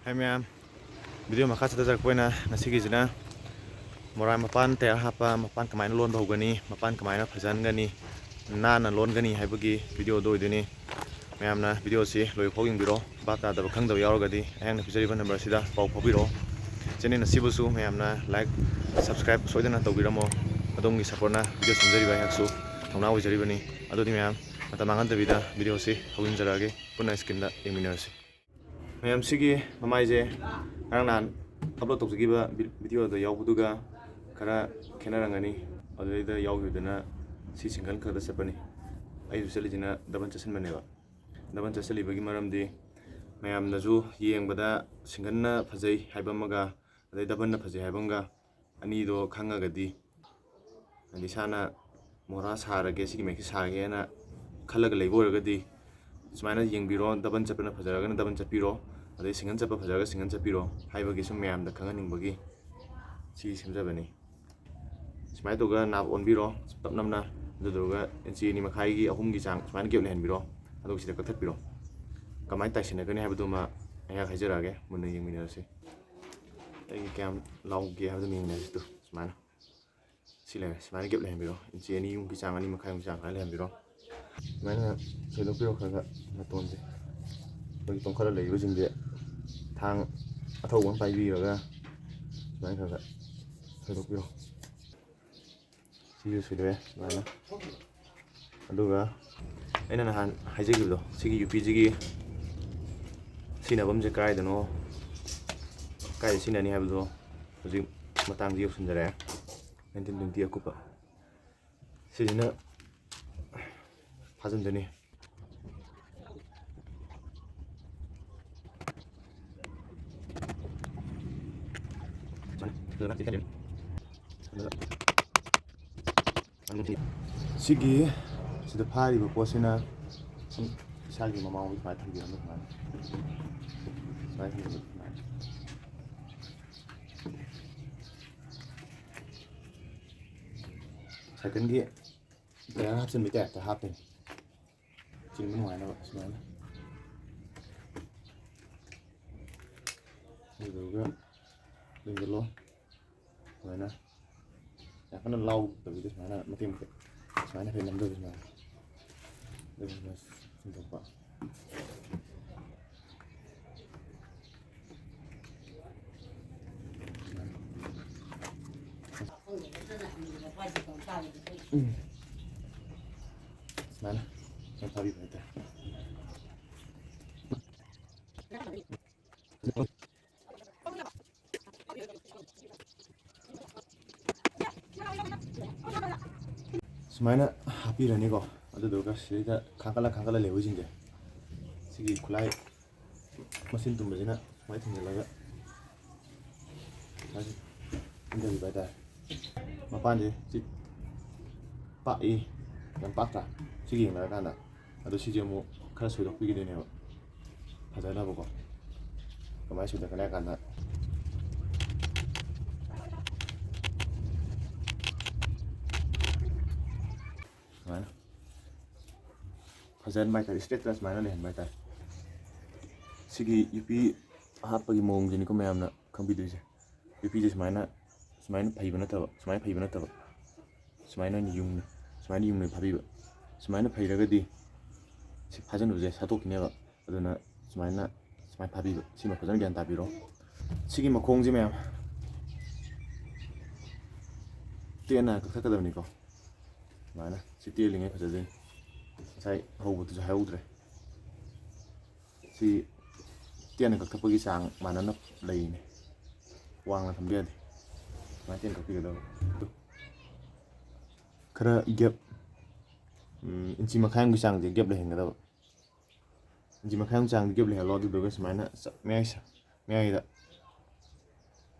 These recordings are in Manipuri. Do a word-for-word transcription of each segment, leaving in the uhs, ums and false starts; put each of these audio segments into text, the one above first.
ꯍꯥꯏ ꯃꯌꯥꯝ, ꯚꯤꯗꯤꯑꯣ ꯃꯈꯥ ꯆꯠꯊꯖꯔꯛꯄ ꯑꯣꯏꯅ ꯉꯁꯤꯒꯤꯁꯤꯅ ꯃꯣꯔꯥ ꯃꯄꯥꯟ ꯇꯌꯥꯔ ꯍꯥꯞꯄ, ꯃꯄꯥꯟ ꯀꯃꯥꯏꯅ ꯂꯣꯟꯕ ꯍꯧꯒꯅꯤ, ꯃꯄꯥꯟ ꯀꯃꯥꯏꯅ ꯐꯖꯍꯟꯒꯅꯤ, ꯅꯥꯟꯅ ꯂꯣꯟꯒꯅꯤ ꯍꯥꯏꯕꯒꯤ ꯚꯤꯗꯤꯑꯣꯗꯣ ꯑꯣꯏꯗꯣꯏꯅꯤ꯫ ꯃꯌꯥꯝꯅ ꯚꯤꯗꯤꯑꯣꯁꯤ ꯂꯣꯏꯐꯥꯎ ꯌꯦꯡꯕꯤꯔꯣ꯫ ꯚꯥꯞ ꯇꯥꯗꯕ ꯈꯪꯗꯕ ꯌꯥꯎꯔꯒꯗꯤ ꯑꯩꯍꯥꯛꯅ ꯄꯤꯖꯔꯤꯕ ꯅꯝꯕꯔꯁꯤꯗ ꯄꯥꯎ ꯐꯥꯎꯕꯤꯔꯛꯑꯣ꯫ ꯆꯦꯅꯦꯜ ꯑꯁꯤꯕꯨꯁꯨ ꯃꯌꯥꯝꯅ ꯂꯥꯏꯛ, ꯁꯕꯁꯀ꯭ꯔꯥꯏꯕ ꯁꯣꯏꯗꯅ ꯇꯧꯕꯤꯔꯝꯃꯣ꯫ ꯑꯗꯣꯝꯒꯤ ꯁꯞꯄꯣꯔꯠꯅ ꯚꯤꯗꯤꯑꯣ ꯁꯦꯝꯖꯔꯤꯕ ꯑꯩꯍꯥꯛꯁꯨ ꯊꯧꯅꯥ ꯑꯣꯏꯖꯔꯤꯕꯅꯤ꯫ ꯑꯗꯨꯗꯤ ꯃꯌꯥꯝ ꯃꯇꯝ ꯃꯥꯡꯍꯟꯗꯕꯤꯗ ꯚꯤꯗꯤꯑꯣꯁꯤ ꯍꯧꯖꯤꯟꯖꯔꯛꯑꯒꯦ꯫ ꯄꯨꯟꯅ ꯁ꯭ꯀ꯭ꯔꯤꯟꯗ ꯌꯦꯡꯃꯤꯟꯅꯔꯁꯤ꯫ ꯃꯌꯥꯝ, ꯁꯤꯒꯤ ꯃꯃꯥꯏꯁꯦ ꯉꯔꯥꯡ ꯅꯍꯥꯟ ꯑꯞꯂꯣꯗ ꯇꯧꯖꯈꯤꯕ ꯚꯤ-, ꯚꯤꯗꯤꯑꯣꯗ ꯌꯥꯎꯕꯗꯨꯒ ꯈꯔ ꯈꯦꯠꯅꯔꯝꯒꯅꯤ꯫ ꯑꯗꯨꯗꯩꯗ ꯌꯥꯎꯈꯤꯕꯗꯨꯅ ꯁꯤ ꯁꯤꯡꯒꯜ ꯈꯛꯇ ꯆꯠꯄꯅꯤ꯫ ꯑꯩꯁꯨ ꯆꯠꯂꯤꯁꯤꯅ ꯗꯕꯜ ꯆꯠꯁꯤꯟꯕꯅꯦꯕ꯫ ꯗꯕꯜ ꯆꯠꯁꯤꯜꯂꯤꯕꯒꯤ ꯃꯔꯝꯗꯤ ꯃꯌꯥꯝꯅꯁꯨ ꯌꯦꯡꯕꯗ ꯁꯤꯡꯒꯜꯅ ꯐꯖꯩ ꯍꯥꯏꯕ ꯑꯃꯒ, ꯑꯗꯩ ꯗꯕꯜꯅ ꯐꯖꯩ ꯍꯥꯏꯕ ꯑꯃꯒ, ꯑꯅꯤꯗꯣ ꯈꯪꯉꯒꯗꯤ, ꯍꯥꯏꯗꯤ ꯏꯁꯥꯅ ꯃꯣꯔꯥ ꯁꯥꯔꯒꯦ, ꯁꯤꯒꯤ ꯃꯌꯦꯛꯁꯤ ꯁꯥꯒꯦꯅ ꯈꯜꯂꯒ ꯂꯩꯕ ꯑꯣꯏꯔꯒꯗꯤ, ꯁꯨꯃꯥꯏꯅ ꯌꯦꯡꯕꯤꯔꯣ꯫ ꯗꯕꯜ ꯆꯠꯄꯅ ꯐꯖꯔꯒꯅ ꯗꯕꯜ ꯆꯠꯄꯤꯔꯣ, ꯑꯗꯩ ꯁꯤꯡꯒꯜ ꯆꯠꯄ ꯐꯖꯔꯒ ꯁꯤꯡꯒꯜ ꯆꯠꯄꯤꯔꯣ ꯍꯥꯏꯕꯒꯤ ꯁꯨꯝ ꯃꯌꯥꯝꯗ ꯈꯪꯍꯟꯅꯤꯡꯕꯒꯤ ꯁꯤ ꯁꯦꯝꯖꯕꯅꯤ꯫ ꯁꯨꯃꯥꯏꯅ ꯇꯧꯔꯒ ꯅꯥꯞ ꯑꯣꯟꯕꯤꯔꯣ ꯇꯞ ꯅꯞꯅ, ꯑꯗꯨꯗꯨꯒ ꯏꯟꯆꯤ ꯑꯅꯤ ꯃꯈꯥꯏꯒꯤ, ꯑꯍꯨꯝꯒꯤ ꯆꯥꯡ ꯁꯨꯃꯥꯏꯅ ꯒꯦꯞ ꯂꯩꯍꯟꯕꯤꯔꯣ꯫ ꯑꯗꯨꯒ ꯁꯤꯗ ꯀꯛꯊꯠꯄꯤꯔꯣ꯫ ꯀꯃꯥꯏꯅ ꯇꯥꯏꯁꯤꯟꯅꯒꯅꯤ ꯍꯥꯏꯕꯗꯨꯃ ꯑꯩꯍꯥꯛ ꯍꯥꯏꯖꯔꯛꯑꯒꯦ, ꯃꯨꯟꯅ ꯌꯦꯡꯃꯤꯟꯅꯔꯁꯤ꯫ ꯑꯩꯒꯤ ꯀꯌꯥꯝ ꯂꯥꯎꯒꯦ ꯍꯥꯏꯕꯗꯨ ꯌꯦꯡꯃꯤꯟꯅꯔꯁꯤ꯫ ꯇꯨ, ꯁꯨꯃꯥꯏꯅ ꯁꯤ ꯂꯩꯔꯦ꯫ ꯁꯨꯃꯥꯏꯅ ꯒꯦꯞ ꯂꯩꯍꯟꯕꯤꯔꯣ, ꯏꯟꯆꯤ ꯑꯅꯤ ꯑꯍꯨꯝꯒꯤ ꯆꯥꯡ, ꯑꯅꯤ ꯃꯈꯥꯏꯃꯨꯛ ꯆꯥꯡ ꯁꯨꯃꯥꯏꯅ ꯂꯩꯍꯟꯕꯤꯔꯣ꯫ ꯁꯨꯃꯥꯏꯅ ꯁꯣꯏꯗꯣꯛꯄꯤꯔꯣ ꯈꯔ ꯈꯔ ꯃꯇꯣꯟꯁꯦ꯫ ꯑꯩꯈꯣꯏꯒꯤ ꯇꯣꯡꯈꯠꯂ ꯂꯩꯕꯁꯤꯡꯁꯦ ꯊꯥꯡ ꯑꯊꯧꯕ ꯑꯃ ꯄꯥꯏꯕꯤꯔꯒ ꯁꯨꯃꯥꯏꯅ ꯈꯔ ꯈꯔ ꯁꯣꯏꯗꯣꯛꯄꯤꯔꯣ꯫ ꯁꯤꯁꯨ ꯁꯣꯏꯗꯣꯛꯑꯦ ꯁꯨꯃꯥꯏꯅ꯫ ꯑꯗꯨꯒ ꯑꯩꯅ ꯅꯍꯥꯟ ꯍꯥꯏꯖꯈꯤꯕꯗꯣ, ꯁꯤꯒꯤ ꯌꯨ ꯄꯤꯁꯤꯒꯤ ꯁꯤꯖꯤꯟꯅꯐꯝꯁꯦ ꯀꯥꯏꯗꯅꯣ, ꯀꯥꯏꯗ ꯁꯤꯖꯤꯟꯅꯅꯤ ꯍꯥꯏꯕꯗꯣ ꯍꯧꯖꯤꯛ ꯃꯇꯥꯡꯁꯤ ꯌꯧꯁꯤꯟꯖꯔꯛꯑꯦ꯫ ꯅꯥꯏꯟꯇꯤꯟ ꯇ꯭ꯋꯦꯟꯇꯤ ꯑꯀꯨꯞꯄ꯫ ꯁꯤꯁꯤꯅ ꯐꯥꯖꯤꯟꯗꯣꯏꯅꯤ꯫ ꯁꯤꯒꯤ ꯁꯤꯗ ꯐꯥꯔꯤꯕ ꯄꯣꯠꯁꯤꯅ ꯁꯨꯝ ꯏꯁꯥꯒꯤ ꯃꯃꯥꯡ ꯁꯨꯃꯥꯏꯅ ꯊꯝꯕꯤꯔꯝꯃꯦ, ꯁꯨꯃꯥꯏꯅ꯫ ꯁꯨꯃꯥꯏꯅ ꯊꯝꯕꯤꯔꯝꯃꯦ, ꯁꯨꯃꯥꯏꯅ꯫ ꯁꯥꯏꯀꯜꯒꯤ ꯇꯌꯥꯔ ꯍꯥꯞꯆꯤꯟꯕꯒꯤ ꯇꯥꯏꯞꯇ ꯍꯥꯞꯇꯣꯏꯅꯤ꯫ ꯆꯤꯡꯕ ꯅꯨꯡꯉꯥꯏꯅꯕ ꯁꯨꯃꯥꯏꯅ꯫ ꯑꯗꯨꯒ ꯂꯦꯡꯖꯜꯂꯣ꯫ ꯁꯨꯃꯥꯏꯅ ꯌꯥꯝ ꯀꯟꯅ ꯂꯥꯎꯗꯕꯤꯗ ꯁꯨꯃꯥꯏꯅ ꯃꯇꯦꯛ ꯃꯇꯦꯛ ꯁꯨꯃꯥꯏꯅ ꯍꯥꯏꯐꯦꯠ ꯅꯝꯗꯕꯤ ꯁꯨꯃꯥꯏꯅ꯫ ꯑꯗꯨꯒ ꯁꯨꯃꯥꯏꯅ ꯆꯤꯡꯊꯣꯛꯄ꯫ ꯎꯝ꯫ ꯁꯨꯃꯥꯏꯅ ꯁꯨꯃꯥꯏꯅ ꯐꯥꯕꯤꯕ ꯍꯥꯏꯇꯥꯔꯦ꯫ ꯁꯨꯃꯥꯏꯅ ꯍꯥꯞꯄꯤꯔꯅꯤꯀꯣ꯫ ꯑꯗꯨꯗꯨꯒ ꯁꯤꯗꯩꯗ ꯈꯥꯡꯀꯠꯂ ꯈꯥꯡꯀꯠꯂ ꯂꯩꯍꯧꯔꯤꯁꯤꯡꯁꯦ ꯁꯤꯒꯤ ꯈꯨꯠꯂꯥꯏ ꯃꯆꯤꯟ ꯇꯨꯝꯕꯁꯤꯅ ꯁꯨꯃꯥꯏꯅ ꯊꯤꯡꯖꯤꯜꯂꯒ ꯁꯨꯃꯥꯏꯅ ꯏꯟꯊꯕꯤꯕ ꯍꯥꯏꯇꯥꯔꯦ꯫ ꯃꯄꯥꯟꯁꯦ ꯁꯤ ꯄꯥꯛꯏ, ꯌꯥꯝ ꯄꯥꯛꯇ꯭ꯔꯥ? ꯁꯤ ꯌꯦꯡꯅꯔꯀꯥꯟꯗ꯫ ꯑꯗꯣ ꯁꯤꯁꯦ ꯑꯃꯨꯛ ꯈꯔ ꯁꯣꯏꯗꯣꯛꯄꯤꯒꯗꯣꯏꯅꯦꯕ ꯐꯖꯅꯕꯀꯣ꯫ ꯀꯃꯥꯏꯅ ꯁꯣꯏꯗꯣꯛꯀꯅꯤ ꯍꯥꯏ ꯀꯥꯟꯗ ꯁꯨꯃꯥꯏꯅ ꯐꯖꯍꯟꯕ ꯍꯥꯏꯇꯥꯔꯦ, ꯏꯁꯇ꯭ꯔꯦꯠꯇ ꯁꯨꯃꯥꯏꯅ ꯂꯩꯍꯟꯕ ꯍꯥꯏꯇꯥꯔꯦ꯫ ꯁꯤꯒꯤ ꯌꯨꯄꯤ ꯍꯥꯞꯄꯒꯤ ꯃꯑꯣꯡꯁꯤꯅꯤꯀꯣ ꯃꯌꯥꯝꯅ ꯈꯪꯕꯤꯗꯣꯏꯁꯦ꯫ ꯌꯨꯄꯤꯁꯦ ꯁꯨꯃꯥꯏꯅ, ꯁꯨꯃꯥꯏꯅ ꯐꯩꯕ ꯅꯠꯇꯕ, ꯁꯨꯃꯥꯏꯅ ꯐꯩꯕ ꯅꯠꯇꯕ, ꯁꯨꯃꯥꯏꯅ ꯑꯣꯏꯅ ꯌꯨꯡꯅ, ꯁꯨꯃꯥꯏꯅ ꯌꯨꯡꯅ ꯐꯥꯕꯤꯕ꯫ ꯁꯨꯃꯥꯏꯅ ꯐꯩꯔꯒꯗꯤ ꯁꯤ ꯐꯥꯖꯤꯟꯕꯁꯦ ꯁꯠꯇꯣꯛꯈꯤꯅꯦꯕ꯫ ꯑꯗꯨꯅ ꯁꯨꯃꯥꯏꯅ, ꯁꯨꯃꯥꯏꯅ ꯐꯥꯕꯤꯕ꯫ ꯁꯤꯃ ꯐꯖꯅ ꯒ꯭ꯌꯥꯟ ꯇꯥꯕꯤꯔꯣ꯫ ꯁꯤꯒꯤ ꯃꯈꯣꯡꯁꯦ ꯃꯌꯥꯝ ꯇꯦꯟꯅ ꯀꯛꯊꯠꯀꯗꯕꯅꯤꯀꯣ꯫ ꯁꯨꯃꯥꯏꯅ ꯁꯤ ꯇꯦꯜꯂꯤꯉꯩ ꯐꯖꯗꯣꯏꯅꯤ꯫ ꯉꯁꯥꯏ ꯍꯧꯕꯗꯨꯁꯨ ꯍꯥꯏꯍꯧꯗ꯭ꯔꯦ꯫ ꯁꯤ ꯇꯦꯟꯅ ꯀꯛꯊꯠꯄꯒꯤ ꯆꯥꯡ ꯃꯥꯟꯅꯅ ꯂꯩꯔꯤꯅꯦ꯫ ꯋꯥꯡꯅ ꯊꯝꯕ ꯌꯥꯗꯦ꯫ ꯁꯨꯃꯥꯏꯅ ꯇꯦꯟꯅ ꯀꯛꯄꯤꯒꯗꯕ꯫ ꯑꯗꯨ ꯈꯔ ꯒꯦꯞ, ꯎꯝ, ꯏꯟꯆꯤ ꯃꯈꯥꯏꯃꯨꯛꯀꯤ ꯆꯥꯡꯁꯦ ꯒꯦꯞ ꯂꯩꯍꯟꯒꯗꯕ꯫ ꯏꯟꯆꯤ ꯃꯈꯥꯏꯃꯨꯛ ꯆꯥꯡꯗꯤ ꯒꯦꯞ ꯂꯩꯍꯜꯂꯣ꯫ ꯑꯗꯨꯗꯨꯒ ꯁꯨꯃꯥꯏꯅ ꯆꯞ ꯃꯌꯥꯏ ꯁ-, ꯃꯌꯥꯏꯗ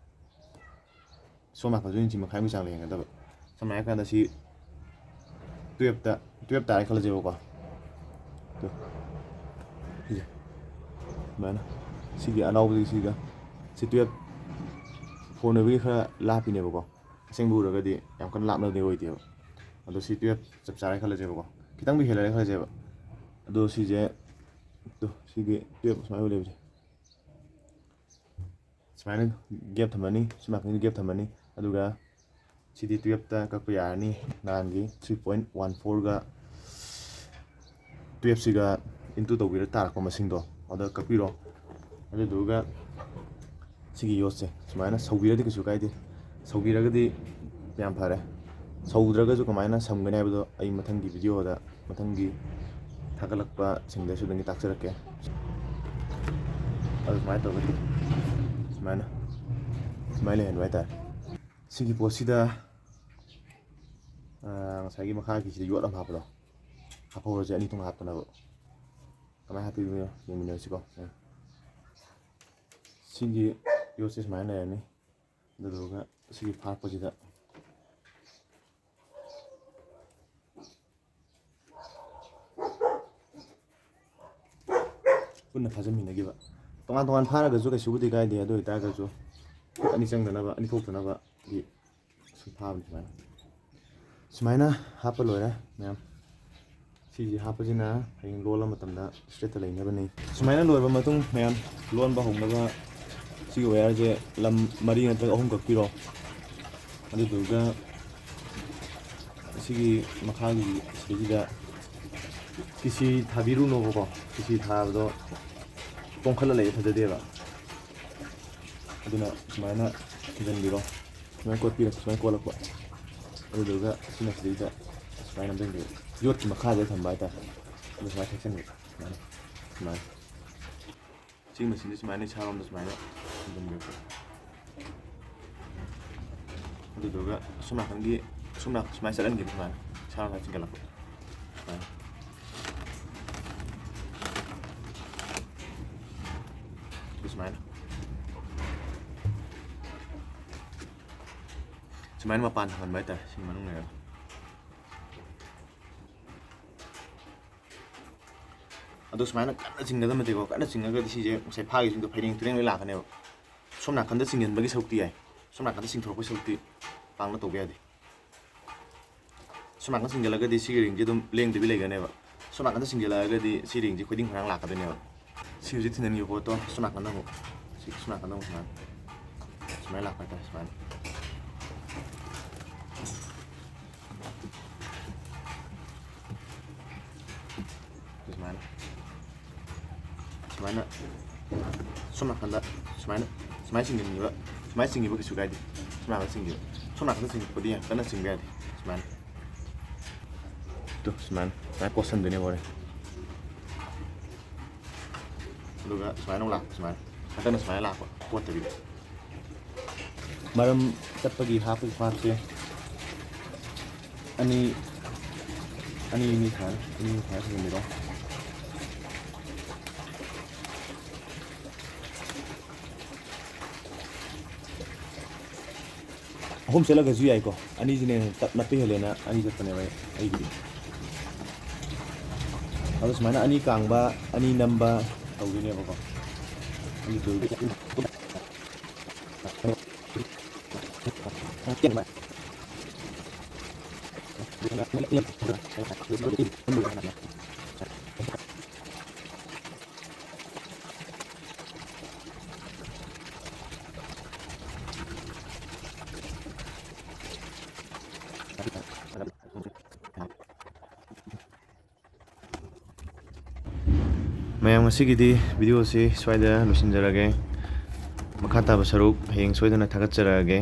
ꯁꯣꯝ ꯅꯥꯀꯟꯁꯨ ꯏꯟꯆꯤ ꯃꯈꯥꯏꯃꯨꯛ ꯆꯥꯡ ꯂꯩꯍꯟꯒꯗꯕ꯫ ꯁꯝꯅ ꯍꯥꯏꯔꯀꯥꯟꯗ ꯁꯤ ꯇꯨꯌꯦꯜꯞꯇ, ꯇꯨꯌꯦꯜꯞ ꯇꯥꯔꯦ ꯈꯜꯂꯁꯦꯕꯀꯣ꯫ ꯇꯨ꯫ ꯁꯤꯁꯦ꯫ ꯑꯗꯨꯃꯥꯏꯅ꯫ ꯁꯤꯒꯤ ꯑꯅꯧꯕꯁꯤꯒ ꯁꯤꯒ꯫ ꯁꯤ ꯇꯨꯌꯦꯜꯞ ꯐꯣꯟ ꯑꯣꯏꯕꯒꯤ ꯈꯔ ꯂꯥꯞꯄꯤꯅꯦꯕꯀꯣ꯫ ꯑꯁꯦꯡꯕ ꯎꯔꯒꯗꯤ ꯌꯥꯝ ꯀꯟꯅ ꯂꯥꯞꯅꯗꯤ ꯑꯣꯏꯗꯦꯕ꯫ ꯑꯗꯣ ꯁꯤ ꯇꯨꯌꯦꯜꯞ ꯆꯞ ꯆꯥꯔꯦ ꯈꯜꯂꯁꯦꯕꯀꯣ꯫ ꯈꯤꯇꯪꯗꯤ ꯍꯦꯜꯂꯔꯦ ꯈꯜꯂꯁꯦꯕ꯫ ꯑꯗꯣ ꯁꯤꯁꯦ, ꯇꯨ, ꯁꯤꯒꯤ ꯇꯨꯌꯦꯜꯞ ꯁꯨꯃꯥꯏꯅ ꯂꯩꯕꯁꯦ꯫ ꯁꯨꯃꯥꯏꯅ ꯒꯦꯞ ꯊꯝꯃꯅꯤ, ꯁꯤ ꯅꯥꯀꯟꯒꯤ ꯒꯦꯞ ꯊꯝꯃꯅꯤ꯫ ꯑꯗꯨꯒ ꯁꯤꯗꯤ twelveꯇ ꯀꯛꯄ ꯌꯥꯔꯅꯤ꯫ ꯅꯍꯥꯟꯒꯤ three point one fourꯒ twelveꯁꯤꯒ into ꯇꯧꯕꯤꯔ ꯇꯥꯔꯛꯄ ꯃꯁꯤꯡꯗꯣ ꯑꯗ ꯀꯛꯄꯤꯔꯣ꯫ ꯑꯗꯨꯗꯨꯒ ꯁꯤꯒꯤ ꯌꯣꯠꯁꯦ ꯁꯨꯃꯥꯏꯅ ꯁꯧꯕꯤꯔꯗꯤ ꯀꯩꯁꯨ ꯀꯥꯏꯗꯦ, ꯁꯧꯕꯤꯔꯒꯗꯤ ꯌꯥꯝ ꯐꯔꯦ꯫ ꯁꯧꯗ꯭ꯔꯒꯁꯨ ꯀꯃꯥꯏꯅ ꯁꯝꯒꯅꯤ ꯍꯥꯏꯕꯗꯣ ꯑꯩ ꯃꯊꯪꯒꯤ videoꯗ, ꯃꯊꯪꯒꯤ ꯊꯥꯒꯠꯂꯛꯄꯁꯤꯡꯗꯁꯨ ꯑꯗꯨꯝ ꯇꯥꯛꯆꯔꯛꯀꯦ꯫ ꯑꯗꯨ ꯁꯨꯃꯥꯏꯅ ꯇꯧꯒꯅꯤ, ꯁꯨꯃꯥꯏꯅ, ꯁꯨꯃꯥꯏꯅ ꯂꯩꯍꯟꯕ ꯍꯥꯏꯇꯥꯔꯦ꯫ ꯁꯤꯒꯤ ꯄꯣꯠꯁꯤꯗ, ꯑ, ꯉꯁꯥꯏꯒꯤ ꯃꯈꯥꯒꯤꯁꯤꯗ ꯌꯣꯠ ꯑꯃ ꯍꯥꯞꯄꯗꯣ, ꯍꯥꯞꯍꯧꯔꯁꯦ, ꯑꯅꯤ ꯊꯣꯛꯅ ꯍꯥꯞꯇꯅꯕ꯫ ꯀꯃꯥꯏꯅ ꯍꯥꯞꯄꯤꯕꯅꯣ ꯌꯦꯡꯃꯤꯟꯅꯔꯁꯤꯀꯣ꯫ ꯁꯤꯒꯤ ꯌꯣꯠꯁꯦ ꯁꯨꯃꯥꯏꯅ ꯂꯩꯔꯅꯤ꯫ ꯑꯗꯨꯗꯨꯒ ꯁꯤꯒꯤ ꯐꯥꯔꯛꯄꯁꯤꯗ ꯄꯨꯟꯅ ꯐꯥꯖꯤꯟꯃꯤꯟꯅꯈꯤꯕ꯫ ꯇꯣꯉꯥꯟ ꯇꯣꯉꯥꯟ ꯐꯥꯔꯒꯁꯨ ꯀꯩꯁꯨꯕꯨꯗꯤ ꯀꯥꯏꯗꯦ, ꯑꯗꯨ ꯑꯣꯏꯇꯥꯔꯒꯁꯨ ꯈꯨꯠ ꯑꯅꯤ ꯆꯪꯗꯅꯕ, ꯑꯅꯤ ꯊꯣꯛꯇꯅꯕꯒꯤ ꯁꯨꯝ ꯐꯥꯕꯅꯤ ꯁꯨꯃꯥꯏꯅ꯫ ꯁꯨꯃꯥꯏꯅ ꯍꯥꯞꯄ ꯂꯣꯏꯔꯦ ꯃꯌꯥꯝ꯫ ꯁꯤꯁꯦ ꯍꯥꯞꯄꯁꯤꯅ ꯍꯌꯦꯡ ꯂꯣꯜꯂ ꯃꯇꯝꯗ straightꯇ ꯂꯩꯅꯕꯅꯤ꯫ ꯁꯨꯃꯥꯏꯅ ꯂꯣꯏꯔꯕ ꯃꯇꯨꯡ ꯃꯌꯥꯝ, ꯂꯣꯟꯕ ꯍꯧꯅꯕ ꯁꯤꯒꯤ wireꯁꯦ ꯂꯝ ꯃꯔꯤ ꯅꯠꯇ꯭ꯔꯒ ꯑꯍꯨꯝ ꯀꯛꯄꯤꯔꯣ꯫ ꯑꯗꯨꯗꯨꯒ ꯁꯤꯒꯤ ꯃꯈꯥꯒꯤ ꯁꯤꯗꯩꯁꯤꯗ ꯀꯤꯁꯤ ꯊꯥꯕꯤꯔꯨꯅꯣꯕꯀꯣ꯫ ꯀꯤꯁꯤ ꯊꯥꯕꯗꯣ ꯇꯣꯡꯈꯠꯂ ꯂꯩ ꯐꯖꯗꯦꯕ꯫ ꯑꯗꯨꯅ ꯁꯨꯃꯥꯏꯅ ꯊꯤꯟꯖꯤꯟꯕꯤꯔꯣ꯫ ꯁꯨꯃꯥꯏꯅ ꯀꯣꯠꯄꯤꯔꯣ, ꯁꯨꯃꯥꯏꯅ ꯀꯣꯠꯂꯛꯄ꯫ ꯑꯗꯨꯗꯨꯒ ꯁꯤꯅ ꯁꯤꯗꯩꯗ ꯁꯨꯃꯥꯏꯅ ꯅꯝꯁꯤꯟꯕꯤꯔꯣ꯫ ꯌꯣꯠꯀꯤ ꯃꯈꯥꯗ ꯊꯝꯕ ꯍꯥꯏꯇꯥꯔꯦ꯫ ꯑꯗꯨ ꯁꯨꯃꯥꯏꯅ ꯊꯦꯛꯆꯟꯕꯤꯔꯣ꯫ ꯁꯨꯃꯥꯏꯅ, ꯁꯨꯃꯥꯏꯅ꯫ ꯁꯤꯒꯤ ꯃꯁꯤꯟꯁꯦ ꯁꯨꯃꯥꯏꯅ ꯏꯁꯥꯔꯣꯝꯗ ꯁꯨꯃꯥꯏꯅ ꯊꯝꯖꯤꯟꯕꯤꯔꯛꯄ꯫ ꯑꯗꯨꯗꯨꯒ ꯑꯁꯣꯝ ꯅꯥꯀꯟꯒꯤ, ꯑꯁꯣꯝ ꯅꯥꯀꯟ ꯁꯨꯃꯥꯏꯅ ꯆꯠꯍꯟꯈꯤꯕ ꯁꯨꯃꯥꯏꯅ꯫ ꯏꯁꯥꯔꯣꯝꯗ ꯆꯤꯡꯈꯠꯂꯛꯄ꯫ ꯁꯨꯃꯥꯏꯅ꯫ ꯑꯗꯨ ꯁꯨꯃꯥꯏꯅ꯫ ꯁꯨꯃꯥꯏꯅ ꯃꯄꯥꯟ ꯊꯝꯍꯟꯕ ꯍꯥꯏꯇꯥꯔꯦ, ꯁꯤꯒꯤ ꯃꯅꯨꯡ ꯂꯩꯔꯒ꯫ ꯑꯗꯣ ꯁꯨꯃꯥꯏꯅ ꯀꯟꯅ ꯆꯤꯡꯒꯗꯕ ꯅꯠꯇꯦꯀꯣ꯫ ꯀꯟꯅ ꯆꯤꯡꯉꯒꯗꯤ ꯁꯤꯁꯦ ꯉꯁꯥꯏ ꯐꯥꯈꯤꯕꯁꯤꯡꯗꯣ ꯐꯩꯔꯦꯡ ꯇꯨꯔꯦꯡ ꯂꯣꯏ ꯂꯥꯛꯀꯅꯦꯕ꯫ ꯁꯣꯝ ꯅꯥꯀꯟꯗ ꯆꯤꯡꯁꯤꯟꯕꯒꯤ ꯁꯔꯨꯛꯇꯤ ꯌꯥꯏ, ꯁꯣꯝ ꯅꯥꯀꯟꯗ ꯆꯤꯡꯊꯣꯔꯛꯄꯒꯤ ꯁꯔꯨꯛꯇꯤ ꯄꯥꯛꯅ ꯇꯧꯕ ꯌꯥꯗꯦ꯫ ꯁꯣꯝ ꯅꯥꯀꯟꯗ ꯆꯤꯡꯁꯤꯜꯂꯒꯗꯤ ꯁꯤꯒꯤ ꯔꯤꯡꯁꯦ ꯑꯗꯨꯝ ꯂꯦꯡꯗꯕꯤ ꯂꯩꯒꯅꯦꯕ꯫ ꯁꯣꯝ ꯅꯥꯀꯟꯗ ꯆꯤꯡꯁꯤꯜꯂꯛꯑꯒꯗꯤ ꯁꯤ ꯔꯤꯡꯁꯦ ꯈꯣꯏꯗꯤꯡ ꯈꯣꯏꯔꯥꯡ ꯂꯥꯛꯀꯗꯣꯏꯅꯦꯕ꯫ ꯁꯤ ꯍꯧꯖꯤꯛ ꯊꯤꯟꯖꯤꯟꯈꯤꯕ ꯄꯣꯠꯇꯣ ꯁꯣꯝ ꯅꯥꯀꯟꯗ ꯑꯃꯨꯛ, ꯁꯤ ꯁꯣꯝ ꯅꯥꯀꯟꯗ ꯑꯃꯨꯛ ꯁꯨꯃꯥꯏꯅ ꯁꯨꯃꯥꯏꯅ ꯂꯥꯛꯄ ꯍꯥꯏꯇꯥꯔꯦ, ꯁꯨꯃꯥꯏꯅ꯫ ꯁꯨꯃꯥꯏꯅ꯫ ꯁꯨꯃꯥꯏꯅ ꯁꯣꯝ ꯅꯥꯀꯟꯗ ꯁꯨꯃꯥꯏꯅ, ꯁꯨꯃꯥꯏꯅ ꯆꯤꯡꯁꯤꯟꯈꯤꯕ, ꯁꯨꯃꯥꯏꯅ ꯆꯤꯡꯈꯤꯕ ꯀꯩꯁꯨ ꯀꯥꯏꯗꯦ꯫ ꯁꯣꯝ ꯅꯥꯀꯟꯗ ꯆꯤꯡꯈꯤꯕ, ꯁꯣꯝ ꯅꯥꯀꯟꯗ ꯆꯤꯡꯉꯛꯄꯗꯤ ꯌꯥꯝ ꯀꯟꯅ ꯆꯤꯡꯕ ꯌꯥꯗꯦ꯫ ꯁꯨꯃꯥꯏꯅ꯫ ꯇꯨ, ꯁꯨꯃꯥꯏꯅ꯫ ꯁꯨꯃꯥꯏꯅ ꯀꯣꯠꯁꯟꯗꯣꯏꯅꯦꯕ ꯍꯣꯔꯦꯟ꯫ ꯑꯗꯨꯒ ꯁꯨꯃꯥꯏꯅ ꯑꯃꯨꯛ ꯂꯥꯛꯄ, ꯁꯨꯃꯥꯏꯅ꯫ ꯍꯟꯗꯛꯅ ꯁꯨꯃꯥꯏꯅ ꯂꯥꯛꯄ, ꯀꯣꯠꯇꯕꯤꯗ꯫ ꯃꯔꯝ ꯆꯠꯄꯒꯤ ꯍꯥꯞꯄꯒꯤ ꯄꯥꯠꯁꯦ ꯑꯅꯤ, ꯑꯅꯤ, ꯑꯅꯤ ꯁꯨꯃꯥꯏꯅ, ꯑꯅꯤ ꯁꯨꯃꯥꯏꯅ ꯊꯝꯖꯤꯟꯕꯤꯔꯣ꯫ ꯑꯍꯨꯝ ꯆꯠꯂꯒꯁꯨ ꯌꯥꯏꯀꯣ, ꯑꯅꯤꯁꯤꯅ ꯍꯦꯟꯅ ꯇꯞ ꯅꯞꯄ ꯍꯦꯜꯂꯦꯅ ꯑꯅꯤ ꯆꯠꯄꯅꯦꯕ ꯑꯩ, ꯑꯩꯒꯤꯗꯤ꯫ ꯑꯗꯣ ꯁꯨꯃꯥꯏꯅ ꯑꯅꯤ ꯀꯥꯡꯕ, ꯑꯅꯤ ꯅꯝꯕ ꯇꯧꯗꯣꯏꯅꯦꯕꯀꯣ꯫ ꯑꯅꯤ ꯇꯧꯗꯣꯏ-, ꯃꯌꯥꯝ, ꯉꯁꯤꯒꯤꯗꯤ video ꯁꯤ ꯁ꯭ꯋꯥꯏꯗ ꯂꯣꯏꯁꯤꯟꯖꯔꯒꯦ꯫ ꯃꯈꯥ ꯇꯥꯕ ꯁꯔꯨꯛ ꯍꯌꯦꯡ ꯁꯣꯏꯗꯅ ꯊꯥꯒꯠꯆꯔꯛꯑꯒꯦ꯫